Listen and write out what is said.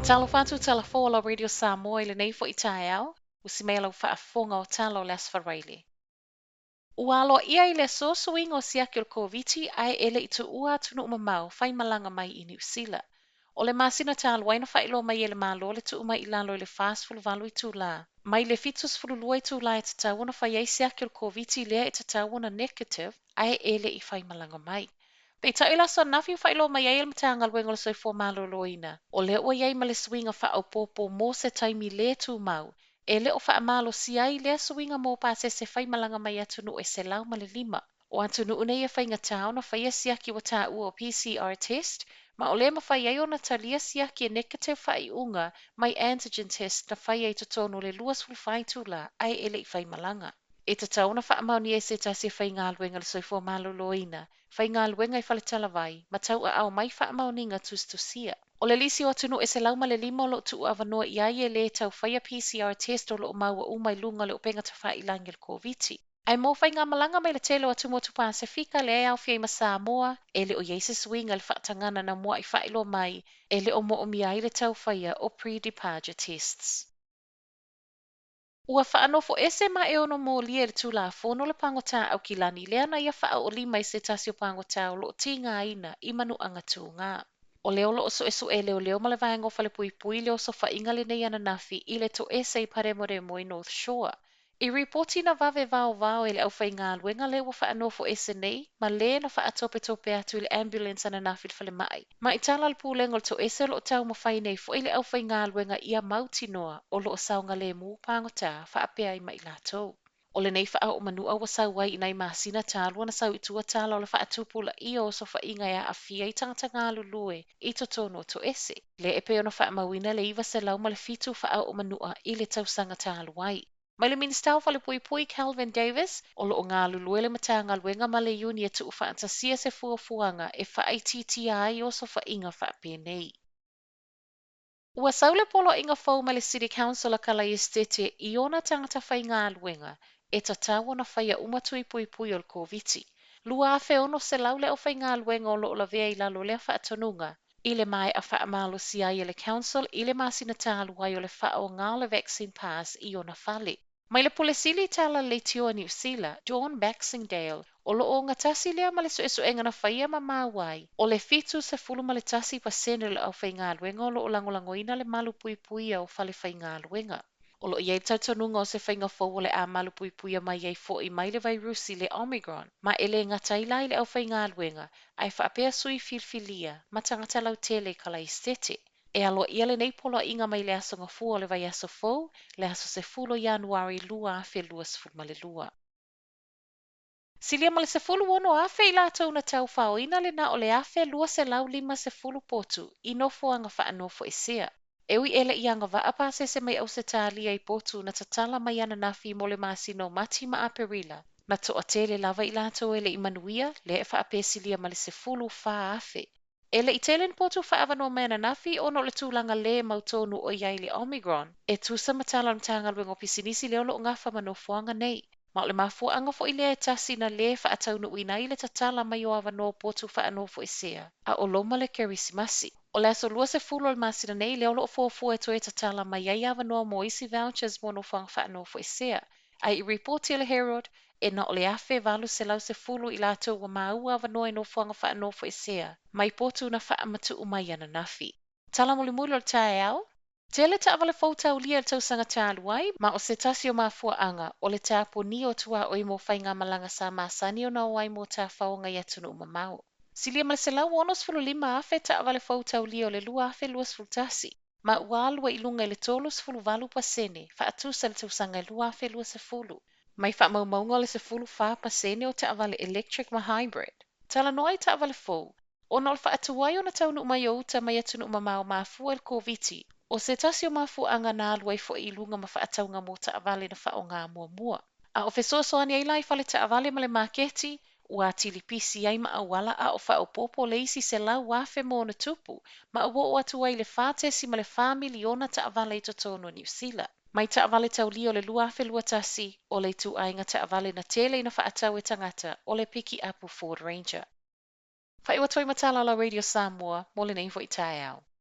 Faatalofa atu tala fou o la Radio Samoa i lenei foi taeao, usi mai lau faafofoga o tala o le Aso Faraile. Ua aloaia i le aso suiga o siaki o le Koviti ae e le i tuua atunuu mamao faimalaga mai i Niu Sila. O le masina talu ai na faailoa mai e le Malo le tuu mai i lalo i le 48 itulā mai le 72 itulā e tatau ona fai ai siaki o le Koviti lea e tatau ona negative ae e le i faimalaga mai. Peitai o le aso ananafi ua faailoa mai ai e le Matagaluega o le Soifua Maloloina, o lea ua i ai ma le suiga faaopoopo mo se taimi lē tumau, e le o faamalosia ai lea suiga mo pasese faimalaga mai atunuu e 105. O atunuu nei e faigata ona faia siaki ua taua o PCR test, ma o lea e mafai ai ona talia siaki e negative faaiuga mai antigen test na faia i totonu o le 24 itulā ae e le i faimalaga. E tatau ona faamaonia e se tasi e faigaluega i le soifua maloloina, faigaluega i faletalavai, ma tauaao mai faamaoniga tusitusia. O le lisi o atunuu e 105 o lo o tuuavanoa i ai e lē tau faia PCR test o lo o maua uma i luga o le upega tafailagi o le Koviti. Ae mo faigamalaga mai le tele o atumotu Pasefika lea e aofia ai ma Samoa, e le o i ai se suiga i le faatagaga na mua'i faailoa mai e le o moomia ai le tau faia o pre-departure tests. Ua faanofoese ma e ono molia i le Tulafono le pagota Aukilani lea na ia faaoolima i se tasi o pagota o lo o tigaina i manuaga tuga. O lea o lo o suesue e leoleo ma le vaega o Falepuipui le osofaiga lenei ananafi i le toese i Paremoremo i North Shore. I ripoti na vave vaovao e le aufaigaluega lea ua faanofoese nei ma le na faatopetope atu i le ambulance ananafi i le falemai. Ma i tala a le pulega o le toese o lo o taumafai nei foi le aufaigaluega ia mautinoa o lo o saogalemu pagota faapea ai ma i latou. O lenei faaoo manua ua sau ai i nai masina talu ona sau i tua tala o le faatupulaia o osofaiga e aafia ai tagata galulue i totonu o toese. Lea e pei ona faamauina le 907 faaoo manua i le tausaga talu ai. Mai le Minisita o Falepuipui Kelvin Davis, o lo o galulue le Matagaluega ma le Iuni e tuufaatasia se fuafuaga e faaitiitia ai osofaiga faapenei. Ua sau le poloaiga fou mai le City Council a Kalaesetete i ona tagata faigaluega e tatau ona faia uma tui puipui o le Koviti. 2,600 le aufaigaluega o lo o lavea i lalo o lea faatonuga i le maea faamalosia ai e le Council i le masina talu ai o le faaaoga o le Vaccine Pass i ona fale. Mai le Pule Sili Tala Leitio a Niu Sila, Dawn Baxendale, o lo o ogatasi lea ma le suesuega na faia ma maua ai, o le 71% o le aufaigaluega o lo o lagolagoina le malupuipuia o fale faigaluega. O lo o i ai le talitonuga o se faiga fou o le a malupuipuia mai ai foi mai le vairusi le Omicron, ma e le gata ai la i le aufaigaluega, ae faapea sui filifilia ma tagata lautele i Kalaesetete. E aloaia lenei poloaiga mai le aso Gafua o le vaiaso fou, le aso 10 o Ianuari 2022. Silia ma le 16,000 i latou na taufaoina le na o le 1,250 potu i nofoaga faanofoesea. E ui e le i agavaa pasese mai Ausetalia i potu na tatala mai ananafi mo le masina o Mati ma Aperila, na toatele lava i latou e le i manuia, lea e faapea e silia ma le 14,000. E le i tele ni potu faaavanoa mai ananafi ona o le tulaga lē mautonu o i ai le Omicron, e tusa ma tala a le Matagaluega o Pisinisi lea o lo o gafa ma nofoaga nei. Ma o le mafuaaga foi lea e tasi na lē faataunuuina ai le tatala mai o avanoa o potu faanofoesea a o loma le Kerisimasi. O le aso 20 o le masina nei lea o lo o fuafua e toe tatala mai ai avanoa mo isi vouchers mo nofoaga faanofoesea. Ae i ripoti a le Herald, e na o le 1,810 i latou ua maua avanoa i nofoaga faanofoesea mai potu na faamatuu mai ananafi. Tala mulimuli o le taeao, Tele taavale fou taulia i le tausaga talu ai, ma o se tasi o mafuaaga o le tapunia o tuaoi mo faigamalaga sa masani ona o ai mo tafaoga i atunuu mamao. Silia ma le 165,000 taavale fou taulia o le 2021, ma ua alu ai i luga i le 38% faatusa i le tausaga e 2020. Mai faamaumauga o le 14% o taavale electric ma hybrid. Talanoa i taavale fou, ona o le faatuai ona taunuu mai o uta mai atunuu mamao mafua i le Koviti, o se tasi o mafuaaga na alu ai foi i luga ma faatauga mo taavale na faaaoga muamua. A o fesoasoani ai la i fale taavale ma le maketi, ua atili pisi ai ma auala a o faaopoopo le isi 100,000 ma ona tupu, ma ua oo atu ai i le 4.4 miliona taavale i totonu o Niu Sila. Mai taavale taulia o le 2021, o le ituaiga taavale na tele ina faatau e tagata o le pikiapu Ford Ranger. Faaiu atu ai ma tala a la Radio Samoa mo lenei foi taeao.